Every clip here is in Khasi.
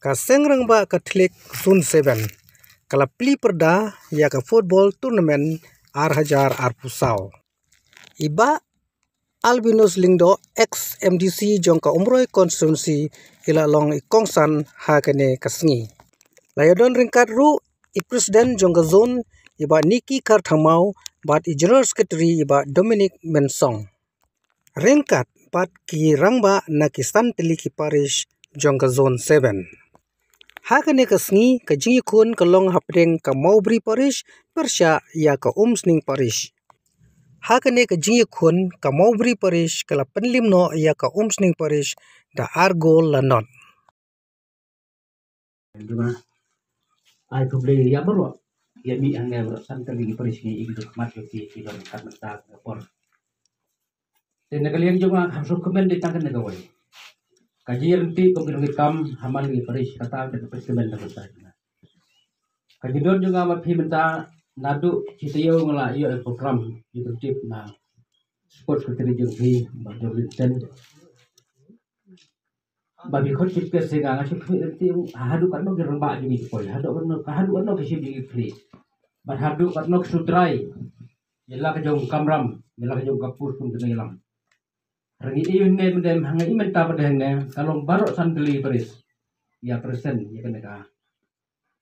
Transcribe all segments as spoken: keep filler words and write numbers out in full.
Ka Seng Rangbah Katholik Zone seven ka la plie pyrda ïa ka football tournament ar hajar arphew saw. I Bah Albinus Lyngdoh, ex M D C jong ka Umroi constituency, i la long i kongsan ha kane ka sngi. La ïadon ryngkat ruh i President jong ka zone, i Bah Nicky Kharthangmaw, bad i General Secretary, i Bah Dominic Mensong, ryngkat bad ki rangbah na ki san tylli ki parish jong ka Zone seven. Ha kane ka sngi ka jingïakhun ka long hapdeng ka Mawbri Parish pyrshah ïa ka Umsning Parish. Ha kane ka jingïakhun ka Mawbri Parish ka la pynliem noh ïa ka Umsning Parish da ar gol la not. Ai khublei ïa baroh, ïa mih hangne baroh san tylli ki parish ngi ïa ki khmat ïa ki ki don kat mynta ka por. Te na ka liang jong nga kam suk kmen dei tang kane kawei. Ka jingïarap kum ki nongkit kam ha man ki parish kata ka parish kmen na ka parish. Ka jingdon jong nga bad phi mynta naduh shi taïew nga la ïoh ïa program jingtip na sports secretary jong phi Bah Jolin Ten. Ba phi khot chief guest ïa nga, nga shu khmih lynti haduh katno ki rangbah jong ngi ki poi, haduh katno, haduh katno ki shim jong ngi ki khlieh, bad haduh katno ki sutrai ïa la ka jong kamram, ïa la ka jong ka pus kum kane ïalam. Rangi i hynne mynde, hangne i mynta pat hangne ka long baroh san tylli parish ïa present ïa kane ka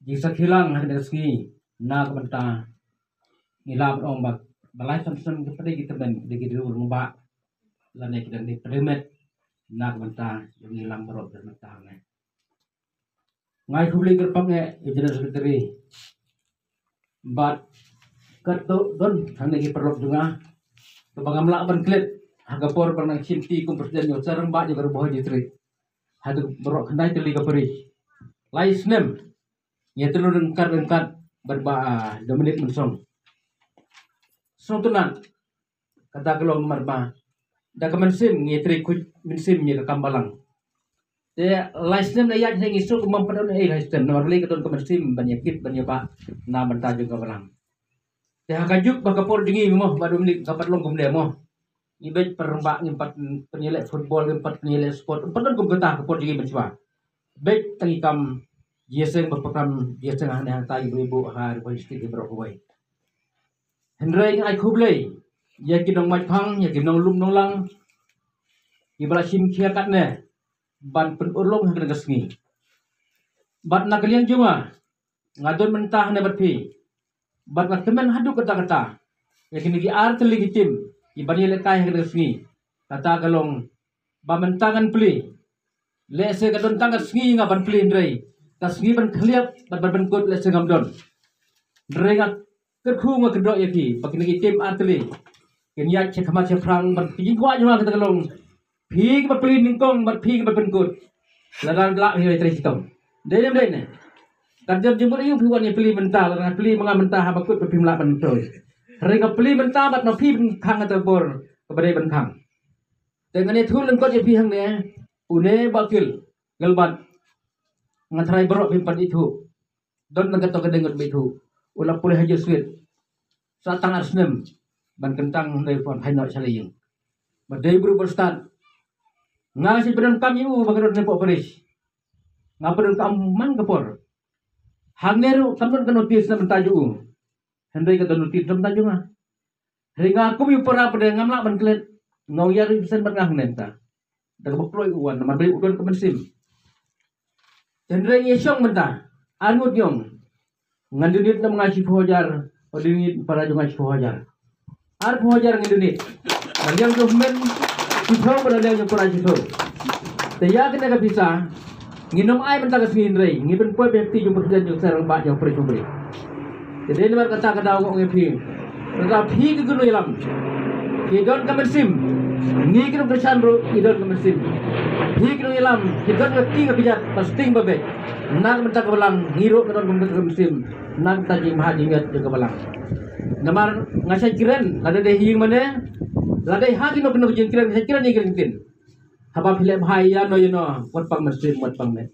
jingsakhi lang ha kane ka sngi na ka bynta ngi lah ban ong ba ba lai san san ki pdei ki tymmen, ki dei ki riew rangbah lane ki dang dei pdei met na ka bynta jong ngi lang baroh ka bynta hangne. Nga ai khublei kyrpang eh ïa General Secretary bad katto don hangne ki paralok jong nga kaba ngam lah ban klet ha ka por ba nga shim ti kum President jong ka Rangbah jong ka Ri Bhoi District. Haduh baroh khyndai tylli ka parish. Lai snem ngi ïa tylli ryngkat ryngkat bad Bah Dominic Mensong. Sngewtynnat kata ka long namar ba da ka mynsiem ngi ïa trei khuid mynsiem ïa ka kam balang. Te lai snem la ïaid ngi suk kum ban pyndonkam ei lai snem namar balei ka don ka mynsiem ban ïa kit ban ïa bah na bynta jong ka balang. Te ha ka juk ba ka por jong ngi mo Bah Dominic ka pat long kumne mo. Ngi beit para rangbah ngim pat pynïaleh football, ngim pat pynïaleh sport, ngim pat don kum kata ka por jong ngi mynshuwa. Beit tang ngi kam jingïaseng ba program jingïaseng hangne hangtai ngi buh ha Ri Bhoi District hi baroh kawei. Hynrei nga ai khublei ïa ki nongmait phang, ïa ki nonglum nonglang kiba la shim khia katne ban pynurlong ha kane ka sngi. Bad na ka liang jong nga nga don mynta hangne bad phi bad nga kmen haduh katta katta ïa kine ki ar tylli ki team kiban ïalehkai ha kane ka sngi. Kata ka long ba mynta ngan plie. Lehse ka don tang ka sngi nga ban plie hynrei ka sngi ban khlieh bad ban pynkut lehse ngam don. Hynrei nga kyrkhu nga kyrdoh ïa phi ba kine ki team ar tylli kin ïaid sha khmat sha phrang bad ki jingkwah jong nga kata ka long phi kiba plie nyngkong bad phi kiba pynkut. Lada lah phi trei shitom. Dei ne em dei ne? Kat jan jingmut aïu phi wan ïa plie mynta, lada plie ma nga mynta haba kut ba phim lah ban trei. Hynrei ka plie mynta bad ma phi ban khang kata ka bor kaba dei ban khang. Te ngan ïathuh lyngkot ïa phi hangne, une Bah Kil Gilbert, nga tharai baroh phim pat ithuh. Don na kato ka dei ngut ba ithuh. U la pule ha Jesuit sa tang ar snem ban kyntang hynrei u poi phai noh sha la ïing. Ba dei briew ba stad. Nga shi pyndonkam ïa u ba ka don hapoh parish. Nga pyndonkam man ka por. Hangne ruh kam don ka notice na bynta jong u. Hynrei ka don notice na bynta jong nga. Hynrei nga kum u para pdeng ngam lah ban klet. Nga ïa ri pyrsen bad nga hangne mynta. Da kaba kloi u wan namar ba u don ka mynsiem. Hynrei ngi shong mynta ar ngut ñiong. Ngan donate na ma nga shiphew hajar, u donate para jong nga shiphew hajar. Arphew hajar ngi donate. Ngan ïa jong men shiphew bad ngan ïa jong para shiphew. Te ïa kane ka pisa ngin ym ai mynta ka sngi hynrei ngi pynpoi ba ïa kti jong president jong ka rangbah jong parish Umri. Te dei namar kata ka daw nga ong ïa phi. Kata phi ki kynnoh ïalam ki don ka mynsiem. Ngi ki nongkyrshan ruh ki don ka mynsiem. Phi ki nongïalam ki don ka kti ka kjat ba sting ba beit. Na ka bynta ka balang ngi ruh ka don ka mynsiem. Na ka bynta jingmaham jingngeit jong ka balang. Namar nga shait kren lada dei ha ïing mane lada dei ha kino kino ka jingkren nga shait kren ïa kren ïa kren. Haba phi leh bha ïa no ïa no wat pang mynsiem wat pang met.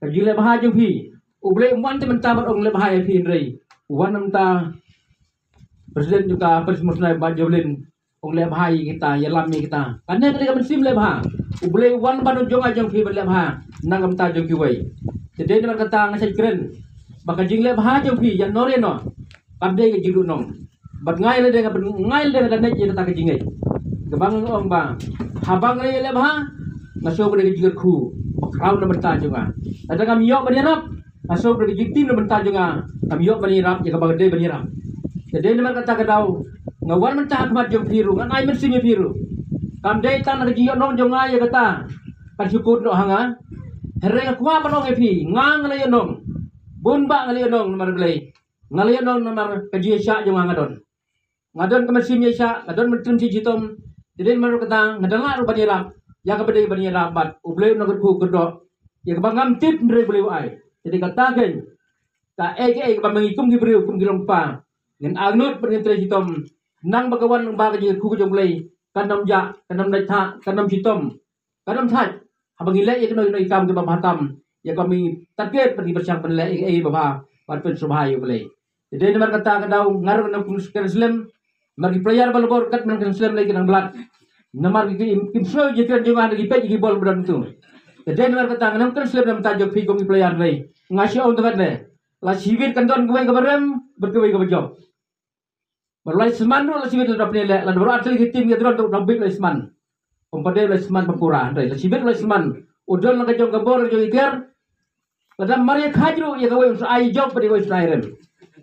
Ka jingleh bha jong phi U Blei um wan te mynta bad ong leh bha ïa phi hynrei u wan mynta president jong ka Parish Umsning Bah Jolin ong leh bha ïa kita, ïalam ïa kita. Kane ka dei ka mynsiem leh bha. U Blei u wan ban u jong nga jong phi ban leh bha na ka bynta jong kiwei. Te dei namar kata nga sa kren ba ka jingleh bha jong phi ïa no re no kam dei ka jingduhnong. Bad nga ïa lade nga pyn-, nga ïa lade nga da ngeit ïa kata ka jingngeit. Kaba nga ong ba haba nga ïa leh bha nga sngew ba dei ka jingkyrkhu ba khraw na bynta jong nga. Lada ngam ïoh ban ïarap nga sngew ba dei ka jingtim na bynta jong nga. Ngam ïoh ban ïarap ïa kaba nga dei ban ïarap. Te dei namar kata ka daw nga wan mynta ha khmat jong phi ruh, ngan ai mynsiem ïa phi ruh. Kam dei tang na ka jingïohnong jong nga ïa kata kan shu kut noh ha nga. Hynrei nga kwah ban ong ïa phi, nga nga la ïohnong. Bun bah nga la ïohnong namar Blei. Nga la ïohnong namar ka jingïaishah jong nga nga don. Nga don ka mynsiem ïaishah, nga don mynsiem shitom. Te dei namar kata nga da lah ruh ban ïarap ïa kaba dei ban ïarap bad U Blei u nongkyrkhu kyrdoh ïa kaba ngam tip hynrei U Blei u ai. Te dei kata kein kaei kaei kaba ma ngi kum ki briew kum ki longpa ngin angnud bad ngin trei shitom. Nang ba ka wan ba ka jingkyrkhu ka jong U Blei kan ym jah, kan ym dei thah, kan ym shitom, kan ym thait. Haba ngi leh ïa kano kano ki kam kiba bha tam, ïa kaba ngi target bad ngi pyrshang ban leh ïa kaei ba bha ban pynsngewbha ïa U Blei. Te dei namar kata ka daw nga ruh nga nang kren slem. Namar ki player ba la bor kat nang kren slem lei ki nang blat. Namar ki kim, kim sngew ïa ki kren jong nga, ki peit ïa ki bol ba don tu. Te dei namar kata nga nang kren slem na bynta jong phi kum ki player lei. Nga shu ong tang katne, la shibit kan don kawei kaba rem bad kawei kaba jop. Ba la sman ruh la shibit la dap ne leh, la dap ruh atli ki tim ïa dron dap bit la sman. Ym pat dei la sman ba pura, hynrei la shibit la sman. U don la ka jong ka bor, la jong i ker. Lada mar ïa khaj ruh ïa kawei un sa ai jop bad ïa kawei un sa ai rem.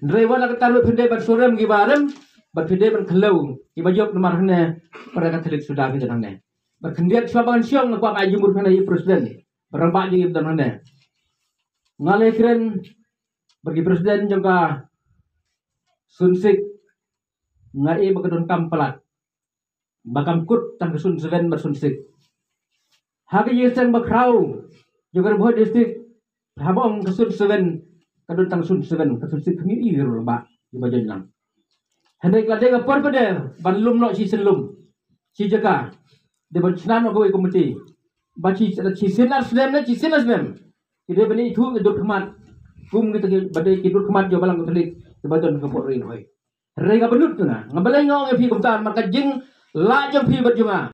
Hynrei wat la kata ruh phin dei ban shu rem kiba rem bad phin dei ban khlem kiba jop namar hangne para Katholik suda ki don hangne. Bad khyndiat shuwa ba ngan shong nga kwah ai jingmut hangne ïa president. Ba rangbah jong ngi ba don hangne. Nga la kren bad ki president jong ka Sunsik, nga i ba ka donkam palat. Ba kam kut tang ka Sunseven bad Sunsik. Ha ka ïing seng ba khraw jong ka Ri Bhoi District, haba ong ka Sunseven, ka don tang Sunseven, ka Sunsik kam i ruh ba, i ba join lang. Hynrei ka la dei ka por pat de ban lum noh shi sien lum, shi jaka, de ban shna noh kawei komiti. Ba shi, shi sien ar snem ne shi sien ar snem, ki dei ban ithuh ki dur khmat. Kum kita ki ba dei ki dur khmat jong Balang Katholik kiba don ka pud Ri Bhoi. Hynrei nga bynnud tu nga, nga balei nga ong ïa phi kumta, namar ka jinglah jong phi bad jong nga.